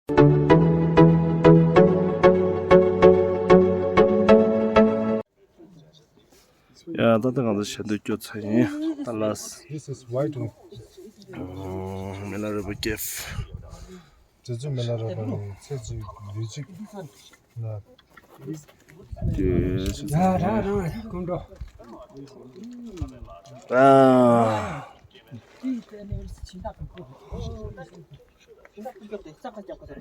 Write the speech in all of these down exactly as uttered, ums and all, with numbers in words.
ཡ། ད་ལྟ་ང་ཚོ་ཞལ་འདོན་སྐྱོར་ཚར་ཡིན། ད་ལགས། This is white one. མི་ལ་རས་པ་ཀེབ། རྗེ་བཙུན་མི་ལ་རས་པ་ནི་ཚེ་གཅིག་ལུས་གཅིག་ལ། ཡ། རང་རང་ཀུན་འགྲོ། ཨ།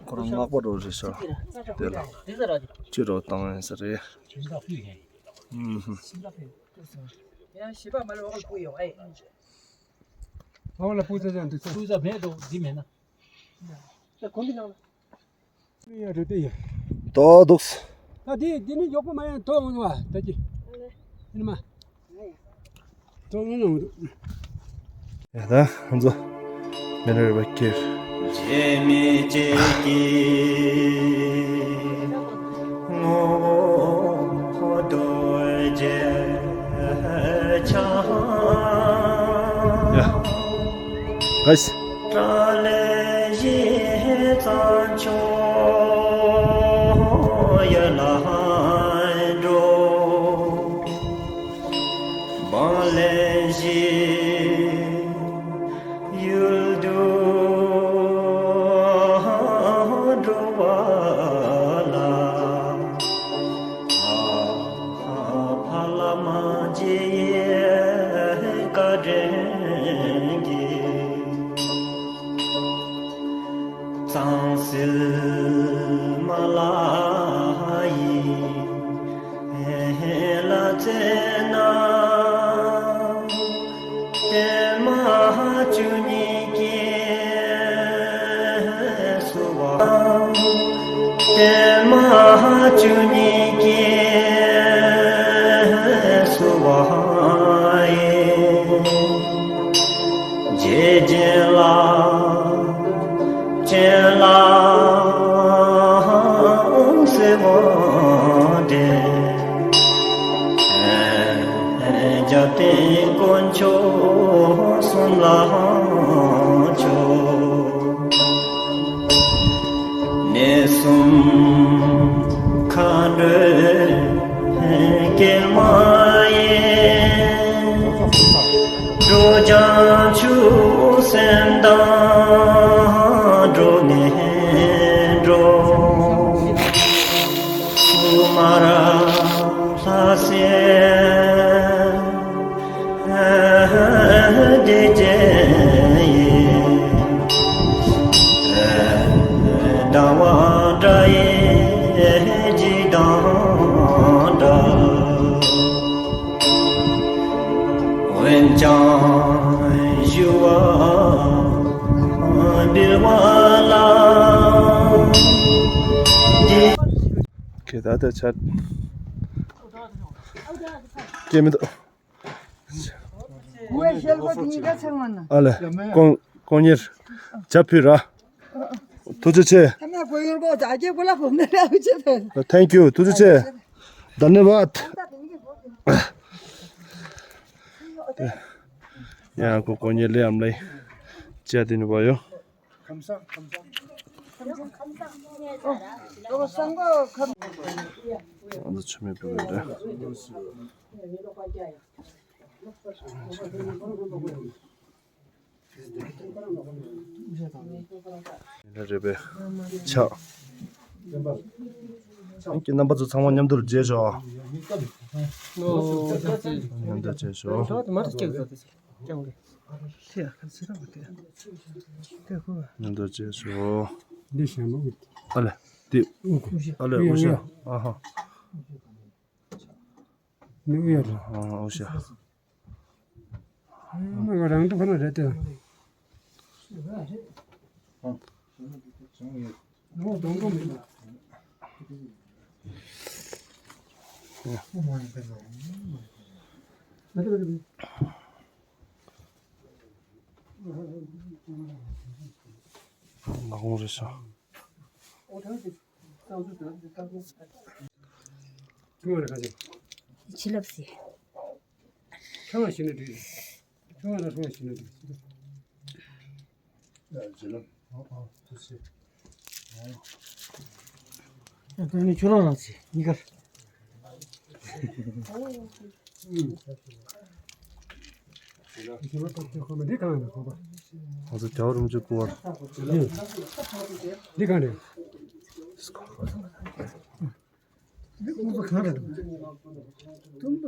ཁོ་རང་སྔགས་པ་རོ་རེད་ཤག་དེ་ལ་ཅི་རོ་བཏང་ཡིན་ས་རེད། ཨུམ། ཨོ་ལ་སྤུས་ཚད་ཅན་འདུག་ས། སྤུས་ཚད་མེད་འགྲོ་འདི་མེད་ན། ད་གོང་གི་ནང་ལ། ཡ་རེད་དེ་ཡ། དོ་འདུག་ས། ད་དེ་དེ་ནི་མགྱོགས་པོ་མ་ཡིན། དོ་འོང་བ་ད་ཅི་ཡིན་མ། དོ་འོང་འོང་འདུག་ཡ། ད་ང་ཚོ་མི་ལ་རས་པ་ཀེབ། རྗེ་མི་བྱེད་ཀྱི་ངོ་བོ་རྡོ་རྗེ་འཆང་། ཡ། ག་ས། ཏྲ་ལས་བཞི་གཙང་ཕྱོགས་ཡར་ལ་འགྲོ། འབངས་ལས་བཞི་ཡུལ་དུ་འགྲོ་བ་ལ། ཕ་ལ་མ་བརྗེད་བཀའ་དྲིན་གྱིས། གཙང་སིལ་མ་ལ་ཡི་ལ་རྩེ་ན། བརྟན་མ་བཅུ་གཉིས་ཀྱིས་བསུ་བ། བརྟན་མ་བཅུ་གཉིས་ཀྱིས་བསུ་བ་ཡི། རྗེ་བཙུན་ལ་སྤྱན་ལ་གསོལ་བ་འདེབས། རྒྱབ་རྟེན་དཀོན་མཆོག་གསུམ་ལ་མཆོད། གནས་གསུམ་མཁའ་འགྲོའི་སྐྱེལ་མ་ཡིན། འགྲོ་བྱང་ཆུབ་སེམས་དང་འགྲོགས་ནས་འགྲོ། སུ་མ་ར་ལྷ་སྲས་སྡེ་བརྒྱད་ཡི། ཟླ་བ་འདྲ་ཡི་འཇིགས་དང་འདྲ། འོན་ཀྱང་ཞུ་བ་འབུལ་བ་ལ། འདི། ཁྱེད་ད་ལྟ་ཆ་སྐྱེ་མི་འདུག་ཨ་ལེ། ཀོང་ཀོང་ཉེར་ཇ་ཕུད་ར། ཐུགས་རྗེ་ཆེ། Thank you. ཐུགས་རྗེ་ཆེ། धन्यवाद. ཡང་ཁོ་ཀོང་ཉེར་ལས་ཨམ་ལས་ཇ་དེ་ནི་བ་ཡོ། ང་ཚོ་ཆུ་མིག་པུ་རེད། ལ་རེད་པས། ཆགས། ཁྱེད་རྣམ་པ་ཚོ་ཚང་མ་མཉམ་དུ་མཇལ་ཤོག་མཉམ་དུ་མཇལ་ཤོག་མཉམ་དུ་མཇལ་ཤོག་ཨ་ལེ། འདི། ཨ་ལེ། དབུ་ཞྭ། ཨ་ཧ། ནུ་ཡོད་རེད། ཨ། ཨོ་ཤ། ང་རང་འདུག་ཁ་ན་རེད་དེ། ལག་ཁོང་རེད་ཤག་བྱིན་རླབས་ཟེར། ཆང་བ་ཞིག་ནི་འགྲིག་ཆང་བ་ལ་སོང་ཞིག་ནི་འགྲིག་ཨ་ཨ་ཐུགས་རྗེ་ཆེ། ད་ནི་ཁྱོད་རང་རང་ཚེ་གཉིས་ཀར། ང་ཚོ་རྒྱལ་བ་རིན་པོ་ཆེ་སྐུ་པར། འདི་གང་རེད། འདི་ཁོང་ཚོ་གང་རེད། ཐུམ་པ།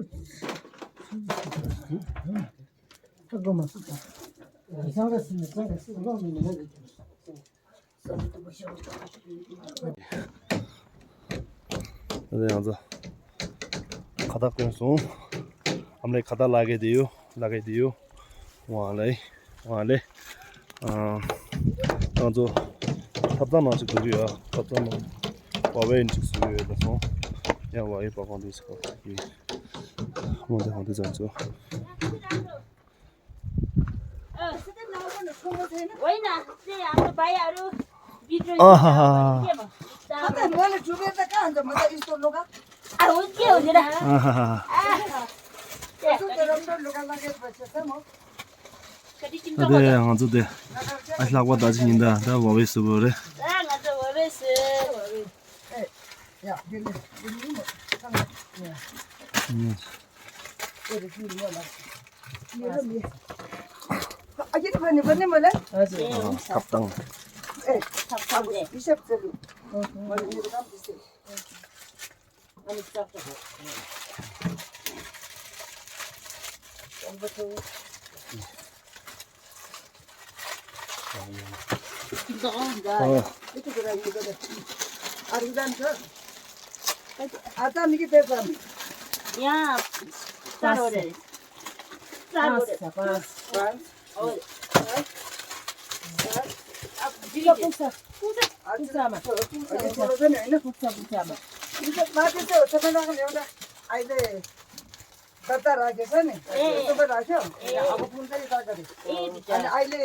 ཧ་གོ་མ་སོང་། ཡང་ར་སི་ནི་ཙང་ག་སི་ལོ་མི་ནི་ལ་རེད། ང་ཚོ་ཁ་བཏགས་གོན་སོང་། ཨ་མ་ལེ་ཁ་བཏགས་ལག་གི་དེ་ཡོད། ལག་གི་དེ་ཡོད། ཝང་ལེ། ཝང་ལེ། ཨ། ང་ཚོ་ཐབ་ཚང་ནང་ཅིག་འགྲོ་གི་ཡོད། ཐབ་ཚང་ནང་བ་བའི་ཅིག་བཟོ་གི་ཡོད་ད་སོང་། ཡང་བ་ཡི་པ་གོང་དུ་ཟེར་གོ་གི། ཧོང་དེ་ཧོང་དེ་ཚང་ཚོ། ཨ་ཧ་ཧ། ཨ་ཧ་ཧ། ད་དེ་ང་ཚོ་དེ་ཨ་ལྷག་པ་ད་ཅི་ཡིན་ད། ད་བ་བའི་བཟོ་གི་རེད། ད་ང་ཚོ་བ་བའི་བཟོ། ཨ། ཐབ་དང་། ད་ད་ར་གེ་ས་ནི། ཨེ། སོ་པ་ར་ཤོ། ཨེ། ཨ་བོ་ཕུན་ཚོགས་ཡི་ད་ག་རེ། ཨེ། ཨ་ནི་ཨ་ལེ་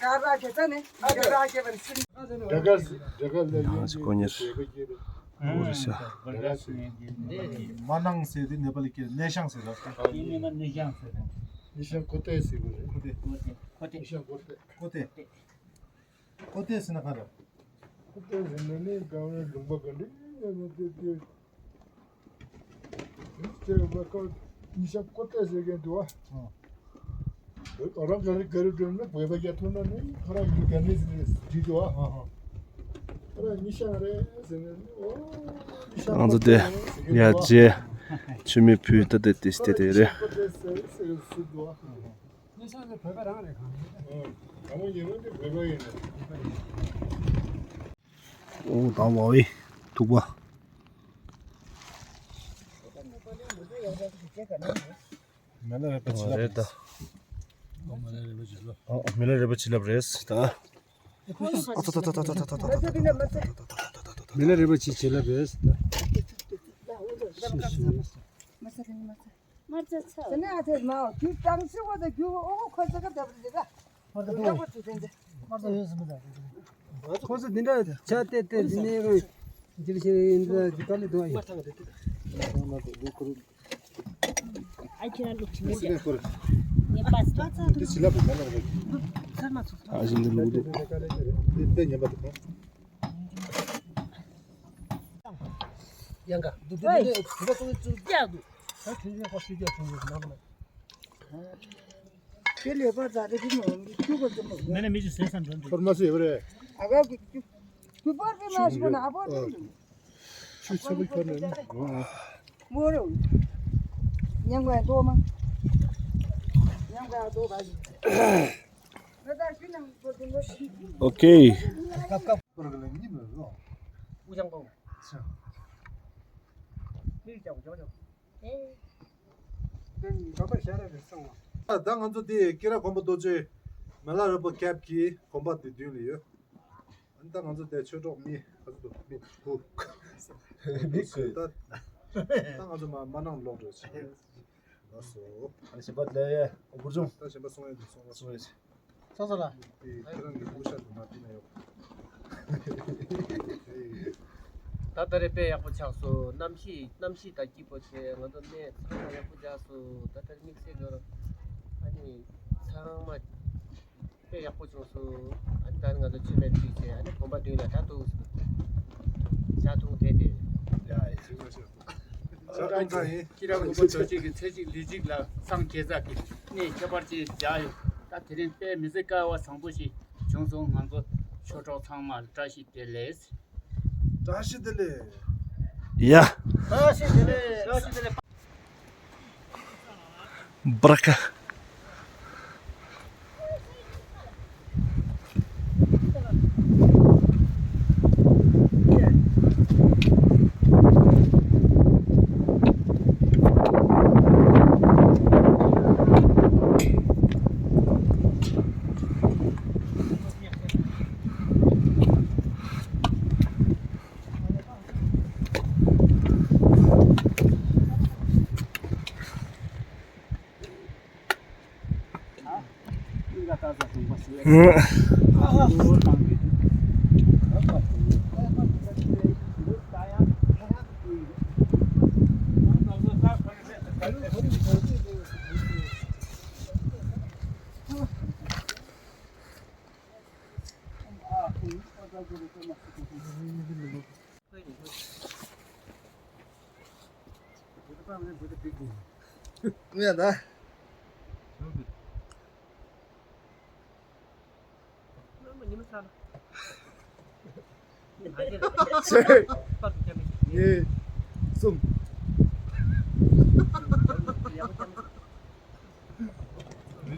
ཀ་ར་གེ་ས་ནི། ཨ་ག་ར་གེ་བན་སིན། ད་ག་ད་ག་ལ་ཡང་ཅི་གོ་ཉེར། འོ་རེད་ཤག་མ་ནང་ཟེར་དེ་ནེ་པ་ལི་སྐད་ནེ་ཤང་ཟེར་ལ། ནེ་ཤང་ཟེར་དེ། ནེ་ཤང་ཀོ་ཏེ་ཟེར་གོ་རེད། ཀོ་ཏེ། ཀོ་ཏེ། ནེ་ཤང་ཀོ་ཏེ། ཀོ་ཏེ། ཀོ་ཏེ་ཟེར་ན་ག་རེ། ཀོ་ཏེ་ཟེར་ན་ནི་གང་རུང་ལུང་པ་ག་འདྲ་ཡིན་ན་དེ་དེ། དེ་བ་ཀ་ཉི་ཤབ་ཀོ་ཏེ་ཟེར་མཁན་འདུག་བ། ཨོ་རང་ག་རེ་ག་རེ་འགྲོ་ན་བོད་པ་རྒྱ་ཐུག་ན་ནི་ཁོ་རང་ཡུལ་ག་ནས་ཟེར་ནས་བྲིས་འདུག་བ། ཁོ་རང་ཉི་ཤང་རེད་ཟེར་ནས་ཨོ་ཉི་ཤང་ང་ཚོ་དེ་ཡ་རྗེས་མཆོད་མེ་ཕུལ་ད་དེ་དེ་དེ་དེ་རེད། ཀོ་ཏེ་ཟེར་ཟེར་ཟེར་འདུག་བ། ཉི་ཤང་ཟེར་བོད་པ་རང་རེད་གང་རེད། ཨོ། དང་པོ་ཉི་མ་དེ་བོད་པ་ཡིན་ནས། ཨོ་ད་བ་བའི་ཐུག་པ། མི་ལ་རས་པ་བྱིན་རླབས་རེད་ད། ཨོ་མི་ལ་རས་པ་བྱིན་རླབས་རེད་ད། མི་ལ་རས་པ་བྱིན་བྱིན་རླབས་རེད་ད། མར་ཚ་ཚ། ཟེར་ན་ཨ་ཐེ་མའོ་རྒྱུ་གྲང་ཤི་བ་དང་རྒྱུ་ཨོ་ཁོ་ཚ་ཁ་བརྡབ་རེད་ད། མར་ཚ་ཁོ་ཚོ་འདི་འདྲ་ཆ་ཏེ་ཏེ་འདི་ནས་རང་འཇིར་ཤེས་ཡིན་ད་འདི་ག་ལི་དོ་ཡིན། ཨ་ཁྱེད་རང་ལུག་ཆི་མི་འདྲ། ངས་པ་སི་ཏོ། འདི་བྱིན་རླབས་མེད་ན་རེད། ཚར་མ་ཚོ། ཨ་ཞིང་འདི་ལུག་འདུག་འདི་ཉན་པ་འདུག་ཡང་ག་འདུག་འདུག་འདུག་འདུག་སོང་ཚུར་རྒྱག་འདུག་ད་ཁྱོད་ཚོས་ཁོ་ཤི་རྒྱག་ཁྱོད་ཚོས་ནང་ལ། དེ་ལས་པ་ཛ་དེ་གི་མོ་མི་ཁྱུ་གོ་ཙམ་མོ། མེ་ནས་མི་ཅིག་ཟས་ས་འགྲོ་འདུག་ཁོར་མ་སུ་ཡོད་རེད། ཨ་ག་གི་ཁྱུ་ཁྱུ་པར་གི་མ་ཞིག་ན་ཨ་པོ་དེ། ཆུ་ཆུ་ལུག་ཁྱོར་ནས་ནི། མོ་རུ། ཉང་ག་དོ་མ། ཉང་ག་དོ་ག་ཞིག་ཨོ་ཁེ། ད་ང་ཚོ་དེ་ཀེ་ར་དགོན་པ་རྡོ་རྗེ་མི་ལ་རས་པ་ཁབ་ཀྱི་དགོན་པ་དེ་མདུན་ལ་ཡོད། ད་ང་ཚོ་དེ་ཆོས་གྲོགས་མི་ག་ཚོད་འདུག་མི་དགུ། མི་དགུ། ད་ད་ང་ཚོ་མ་མ་ནང་ལོག་འགྲོ་ཆེ། ལགས་སོ། ཨ་ཞིམ་པ་ལས་ཡ་འུར་ཆུང་། ད་ཞིམ་པ་སོང་ཡ་འདུག་སོང་ལ་སོང་ཡ་ཆེ། སོང་སོང་ལ། དེ་ཁྱེད་རང་གི་སྐུ་ཤ་དུ་མ་བཏུང་ན་ཡོད། ད་ད་རེས་དཔེ་ཡག་པོ་ཆགས་སོང་། གནམ་གཤིས་གནམ་གཤིས་དང་སྐྱིད་པོ་བྱས། ང་ཚོ་གནས་ཚང་མ་ཡག་པོ་བཞག་སོང་། ད་ད་རེས་དམིགས་བསལ་གྱི་ཨ་ནི་ཚང་མ་དཔེ་ཡག་པོ་བྱུང་སོང་། ཨ་ནི་ ད་ང་ཚོ་ཆུ་མེད་དུས་ཚེ་ཨ་ནི་གོམ་པ་མདུན་ལ་ད་འདུག་ཇ་འཐུང་ཐེངས་དེ། ཡ་ཡ་ཞིག་མ་ཞིག་ད་ལྟ་ཁྱེད་རང་གི་ཁྱེད་རང་གི་ལོ་ཚོད་གཅིག་གི་ཚེ་གཅིག་ལུས་གཅིག་ལ་སངས་རྒྱས་ས་གི་གནས་ཁྱད་པར་ཅན་ཞིག་ཡོད། ད་དེ་རིང་དཔེ་མི་ཚེ་དཀའ་བ་བཟང་པོ་ཞིག་བྱུང་སོང་། ང་ཚོ་ཆོས་གྲོགས་ཚང་མར་བཀྲ་ཤིས་བདེ་ལེགས། བཀྲ་ཤིས་བདེ་ལེགས། ཡ། བཀྲ་ཤིས་བདེ་ལེགས། བཀྲ་ཤིས་བདེ་ལེགས། Braca. ངས་ད། ཚེ། གཉིས། གསུམ། རི་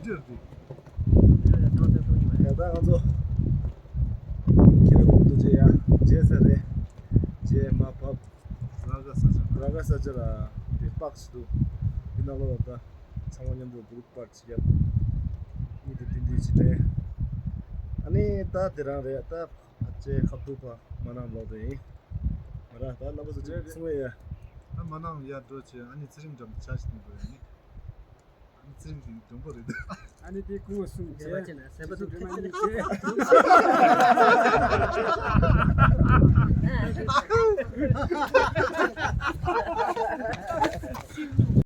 ཁྲོད་འདི། ད་ལྟ་ང་ཚོ་ཁྱེད་རང་གི་ཐུགས་རྗེ་ཡ་རྗེས་ས་རེད། རྗེས་མ་བབས། ར་ག་ས་ཆ། ར་ག་ས་ཆ་ལ་དེ་པག་ཞིག་འདུག་དེ་ནང་ལོགས་ལ་ད་ཚང་མ་མཉམ་དུ་འབུ་རུག་པར་ཅིག་ཡབ། གཉིད་དུ་ཏིང་ཏིང་ཅིག་དྲན། ཨ་ནི་ད་དེ་རང་རེད། ད་ཨ་ཅེ་ཁ་ཐུག་པ་མ་ནང་ལོག་དེ་ཡིན། མ་ར་ད་རྣམ་པ་ཚོ་ཅིག་གསུང་བས་ཡ། ད་མ་ནང་ཡར་འགྲོ་ཆེ། ཨ་ནི་ཚེ་རིང་འགྲམ་ཆ་ཞིག་ནས་འགྲོ་ཡ་ནི། ཨ་ནི་ཚེ་རིང་གི་མགྲོན་པོ་རེད་འདུག་ཨ་ནི་དེ་ཁུངས་སུ་བྱས། ཟས་པ་ཅན་ཟས་པ་འདུག་ཁ་ཆེ་ནས་བྱས།